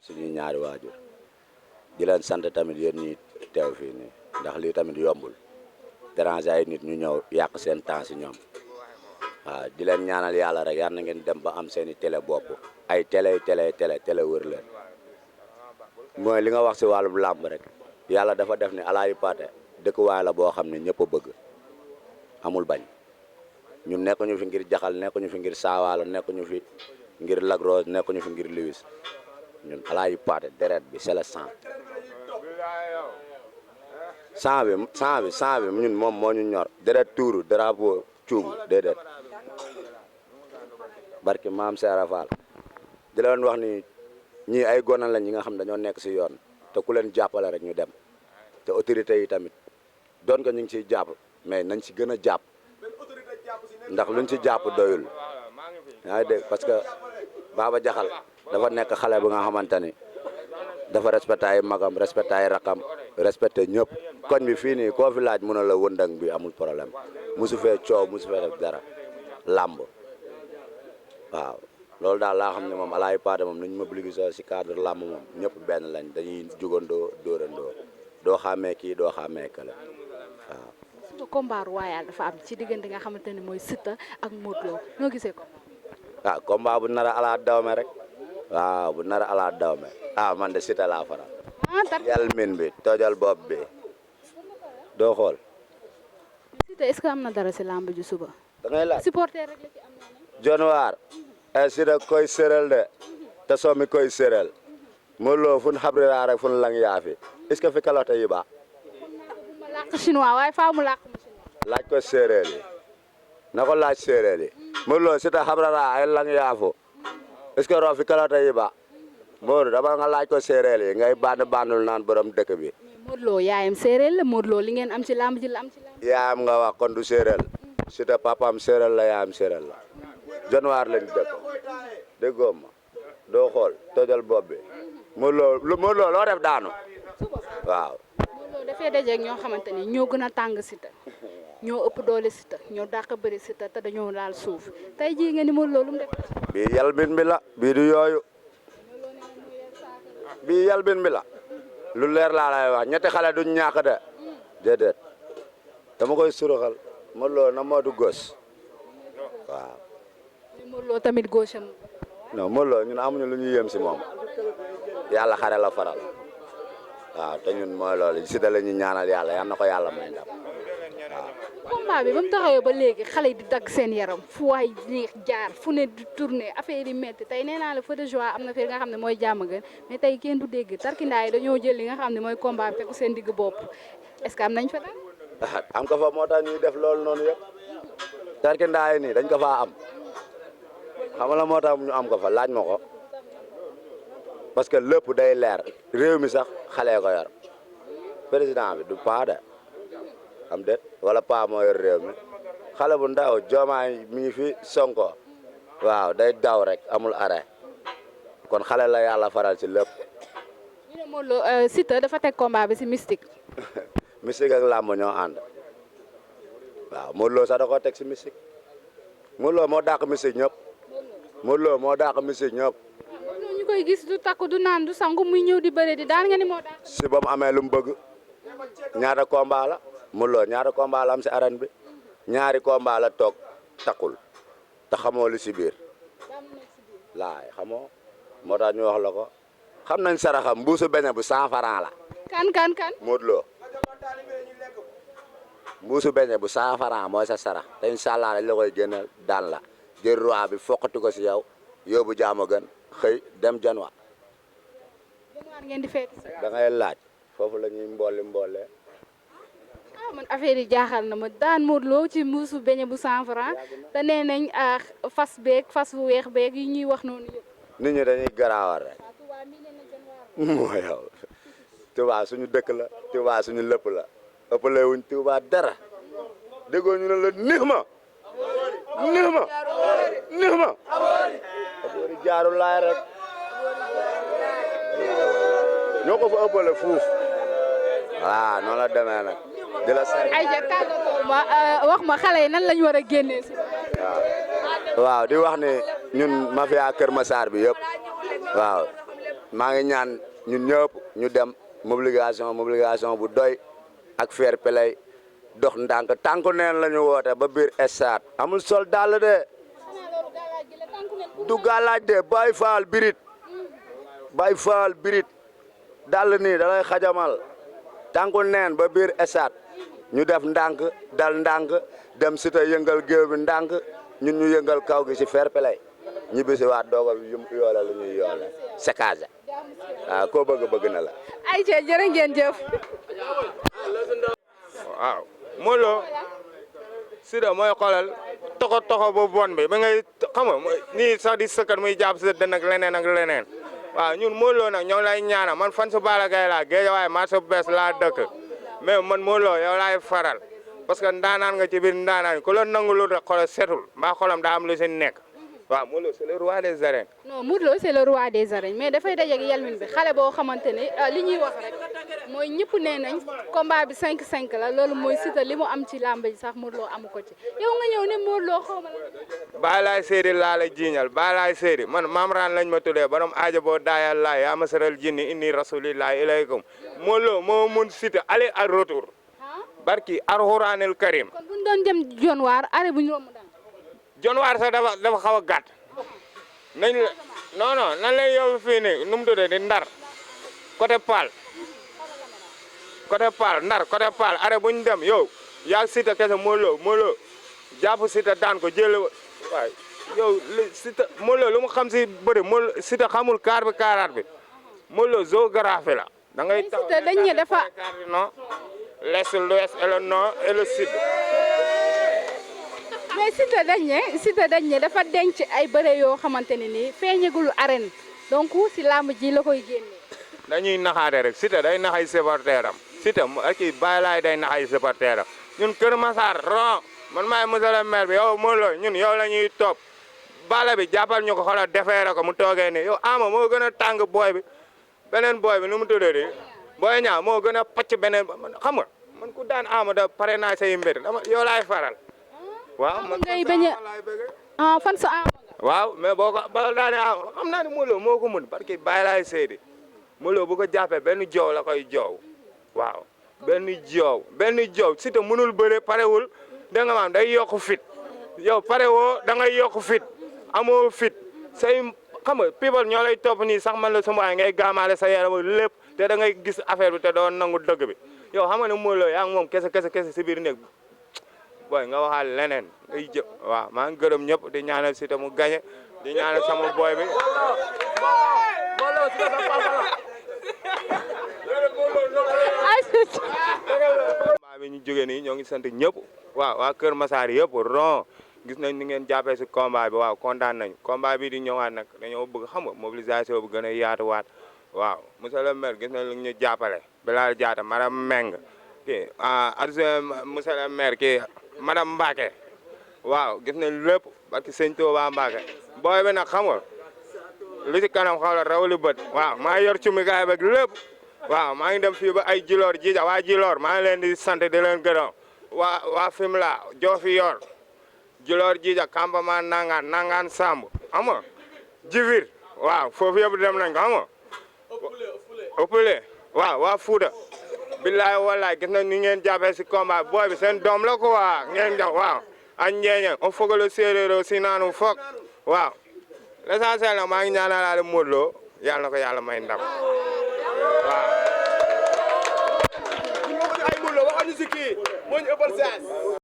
suñuy ñaari waajur di leen sant tamit yéen ñi teew fii nii ndax lii tamit yombul déranger ay nit ñu ñëw yàq seen temps si ñoom waaw di leen ñaanal yàlla rek yal na ngeen dem ba am seen i télé bopp ay télé wër leen mooy li nga wax si wàllum làmb rek yàlla dafa def ni Alaaji Pathé dëkkuwaay la boo xam ne ñëpp a bëgg amul bañ ñun nekkuñu fi ngir jaxal nekkuñu fi ngir saawaalo nekkuñu fi ngir Lac Rose nekkuñu fi ngir Lewis ñun Alaaji Pathé deret bi c'est le sang sang bi ñun moom moo ñu ñor deret tuuru drapeau cuubu déedéet barki maam Seera Fall di leen wax ni ñii ay gona lañ ñi nga xam dañoo nekk si yoon te ku leen jàppale rek ñu dem te autorités yi tamit doon ko ñu ngi ciy jàpp mais nañ si gën a jàpp ndax luñ ci jàpp doyul yaa ngi dégg parce que Baba Jaxal dafa nekk xale bu nga xamante ni dafa respecté ay magam respecté ay rakam respecté ñëpp koñ bi fii nii koo fi laaj mën a la wëndang bi amul problème musu fee coow musu fee def dara làmb waaw loolu daal laa xam ne moom Alaaji Pathé moom nañu mobiliser si cadre làmb moom ñëpp benn lañ dañuy jugandoo dóorandoo doo xàmmee kii doo xàmmee kële waaw. surtout combat royal dafa am ci diggante nga xamante ne mooy Siteu ak Modou Lo noo gisee ko. ah combat bu nar a ala dawme rek waaw bu nar a ala dawme man de Siteu laa faral. yàlla min bi tojal bopp bi doo xool. Siteu est-ce que am na dara si lamb ji suba. da ngay laaj supporter rek la ci am na. Januar. Siteu koy séral de te soomi koy séral Modou Lo fu ñu xabrira rek fu ñu lang yaafi est-ce que fi kalote yi ba ma làkk chinois waaye faaw mu làkk ma chinois. laaj ko séeréer yi na ko laaj séeréer yi Modou Lo Siteu xabrira ay lang yaafu est-ce que roo fi kalote yi ba Modou dama nga laaj ko séeréer yi ngay bandul naan borom dëkk bi. Modou Lo yaayam séeréer la Modou Lo li ngeen am ci lamb ji la am ci lamb. yaayam nga wax kon du séeréer Siteu papaam séeréer la yaayam séeréer la Januar lañ dëkk déggoo ma doo xool tojal bopp bi Modou Lo loo def daanu waaw. Modou Lo dafay dajeeg ñoo xamante ni ñoo gën a tàng Siteu ñoo ëpp doole Siteu ñoo dàq bëri Siteu te dañoo laal suuf tey jii nga ni Modou Lo lu mu def. bii yalbin bi la bii du yooyu bii yalbin bi la lu leer laa lay wax ñetti xale duñ ñàkk de déedéet dama koy suruxal Modou Lo na moo du gos waaw. Modou Lo tamit gauche am. non Modou Lo ñun amuñu lu ñu yëm si moom yàlla xare la faral waaw te ñun mooy loolu Siteu la ñu ñaanal yàlla yal na ko yàlla may ndam waaw. combat bi ba mu taxawee ba léegi xale yi di dagg seen yaram fu waay neex jaar fu ne di tourner affaire yi métti tey nee naa la feu de joie am na fi nga xam ne mooy jàmm gën mais tey kenn du dégg tarkindaa yi dañoo jël li nga xam ne mooy combat bi fekk seen digg bopp est-ce que am nañ fa daal. am ko fa moo tax ñuy def loolu noonu yëpp tarkindaa yi nii dañ ko faa am. xam nga la moo tax ñu am ko fa laaj ma ko parce que lépp day leer réew mi sax xale ko yor président bi du paa de am déet wala paa moo yor réew mi xale bu ndaw Diomaye mi ngi fi Sonko waaw day daw rek amul arrêt kon xale la yàlla faral ci lépp. ñu ne Modou Lo Siteu dafa teg combat bi si mystique. mystique ak làmb ñoo ànd waaw Modou Lo sax da koo teg si mystique Modou Lo moo dàq mystique ñëpp. Modou Lo moo dàq mystique ñëpp. ñu koy gis du takku du naan du sangu muy ñëw di bëre di daan nga ni moo dàq. si ba mu amee lu mu bëgg ñaata combat la Modou Lo ñaata combat la am si arène bi ñaari combat la toog takkul te xamoo li si biir laay xamoo moo tax ñu wax la ko xam nañ saraxam mbuusu beñe bu 100 francs la. kan. Modou Lo mbuusu beñe bu 100 francs mooy sa sarax te incha allah dañ la koy génneel daan la. jël roi bi foqati ko si yow yóbbu jaama gën xëy dem Januar. ngeen di feeti. da ngay laaj foofu la ñuy mboole. man affaire yi jaaxal na ma daan Modou Lo ci mbuusu beñe bu 100 francs te nee nañ fas bu weex beeg yi ñuy wax noonu yëpp. nit ñi dañuy garaawal rek. mooy yow Touba suñu dëkk la Touba suñu lépp la ëppale wuñ Touba dara déggoo ñu ne la neex ma. aboori jaaru laay rek ñoo ko fa ëppale fuuf voilà noonu la demee nag di la sant. ay ja tàggatoo ma wax ma xale yi nan lañ war a génnee si. waaw di wax ni ñun mafia Kër Massar bi yëpp waaw maa ngi ñaan ñun ñëpp ñu dem mobilisation bu doy ak fair play dox ndànk tànku neen la ñu woote ba biir stade amul sol dàll de du gàllaaj de Baye Fall birit dàll nii da lay xajamal tànku neen ba biir stade ñu def ndànk dal ndànk dem Siteu yëngal géew bi ndànk ñun ñu yëngal kaw gi si fair play ñibbi si waat doog a yoole lu ñuy yoole sécage waaw koo bëgg na la. ayca jërë ngeen jëf. waaw Modou Lo Siteu mooy xoolal toxo bu bon bi ba ngay xam nga nii sax di sëkkat muy jàpp si dënn ak leneen waaw ñun Modou Lo nag ñoo lay ñaanal man fan su Balla Gaye laa Guédiawaye marché bu bees laa dëkk mais man Modou Lo yow laay faral parce que ndaanaan nga ci biir ndaanaan ku la nangulul rek xoolal setul mbaa xolam daa am lu si nekk waaw Modou Lo c'est le roi des arènes. non Modou Lo c'est le roi des arènes mais dafay dajeeg yelmin bi xale boo xamante ne li ñuy wax rek mooy ñëpp nee nañ combat bi 5-5 la loolu mooy Siteu li mu am ci làmb ji sax Modou Lo amu ko ci yow nga ñëw ne Modou Lo xaw ma la. Baay Laay Seydi laa la jiiñal Baay Laay Seydi man maam raan lañ ma tuddee borom aajo boo daayal laay yaa ma saral jinni inni rasulillahi ilaykum Modou Lo moo mun Siteu aller ak retour barki Alxuraanil Karim. kon bu ñu doon dem Dionewar arrêt bu ñu romb daan. Dionewar sax dafa xaw a gàtt nañ la non nan lay yow fii nii nu mu tuddee di Ndar côté Paal Ndar côté Paal arrêt bu ñu dem yow yaa Siteu kese Modou Lo jàpp Siteu daan ko jël waay yow Siteu Modou Lo lu mu xam si bëri Siteu xamul kaaraat bi Modou Lo géographie la. da ngay taw Siteu dañ ne dafa non l'est l'ouest et le nord et le sud. mais Siteu dañ ne dafa denc ay bëre yoo xamante ne nii feeñagul arène donc si làmb ji la koy génne. dañuy naxaate rek Siteu day nax ay supporteram Siteu kii Baye Laay day nax ay supporteram ñun Kër Massar ron man maay monsieur le maire bi yow Modou Lo ñun yow la ñuy topp bala bi jàppal ñu ko xoolal defeere ko mu toogee ni yow Ama moo gën a tàng booy bi beneen booy bi nu mu tuddee di booy ñaa moo gën a pàcc beneen xam nga man ku daan Ama da pare naa say mbir dama yow laay faral waaw man ngay bañ a fan sa Ama waaw mais boo ko ba daane Ama xam naa ne Modou Lo moo ko mun parce que Baye Laay Seydi Modou Lo bu ko jàppee benn joow la koy joow waaw benn joow Siteu mënul bëre parewul da nga maam day yokk fit yow pare woo da ngay yokk fit amoo fit say xam nga people ñoo lay topp nii sax man la sama waay ngay gaamaale sa yaram lépp te da ngay gis affaire bi te doo nangu dëgg bi yow xam nga ne Modou Lo yaa ngi moom kese si biir néeg booy nga waxaal leneen ay jë waaw maa ngi gërëm ñëpp di ñaanal Siteu mu gañe di ñaanal sama boy bi combat bi ñu jógee nii ñoo ngi sant ñëpp waaw waa Kër Massar yëpp ron gis nañ ni ngeen jàppee si combat bi waaw kontaan nañ combat bi di ñëwaat nag dañoo bëgg xam nga mobilisation bu gën a yaatuwaat waaw monsieur le maire gis nañ lu ñu jàppale Bilal Diatta madame Meng kii adjoint monsieur le maire kii madame Mbacke waaw gis nañ lépp parce que sëñ Touba Mbacke booy bi nag xam nga lu ci kanam xaw la rawali bët waaw maa yor ci mi gaay beeg lépp waaw maa ngi dem fii ba ay Djilor Djija waa Djilor maa ngi leen di sant di leen gërëm waa Fimela Diofi yor Djilor Djija campement nangaan Samb xam nga Jifir waaw foofu yëpp dem nañ ko xam nga ëppale waaw waa Fouta billaay wallaay gis nañ ni ngeen jàppee si combat booy bi seen doom la ko waa ngeen jox waaw ak ñeeñe o fogole séeréer si naanu foog waaw l'essentiel nag maa ngi ñaanalaale Modou Lo yàlla na ko yàlla may ndam waaw ay Modou Lo waxal ñu si kii moo ñu ëppal chance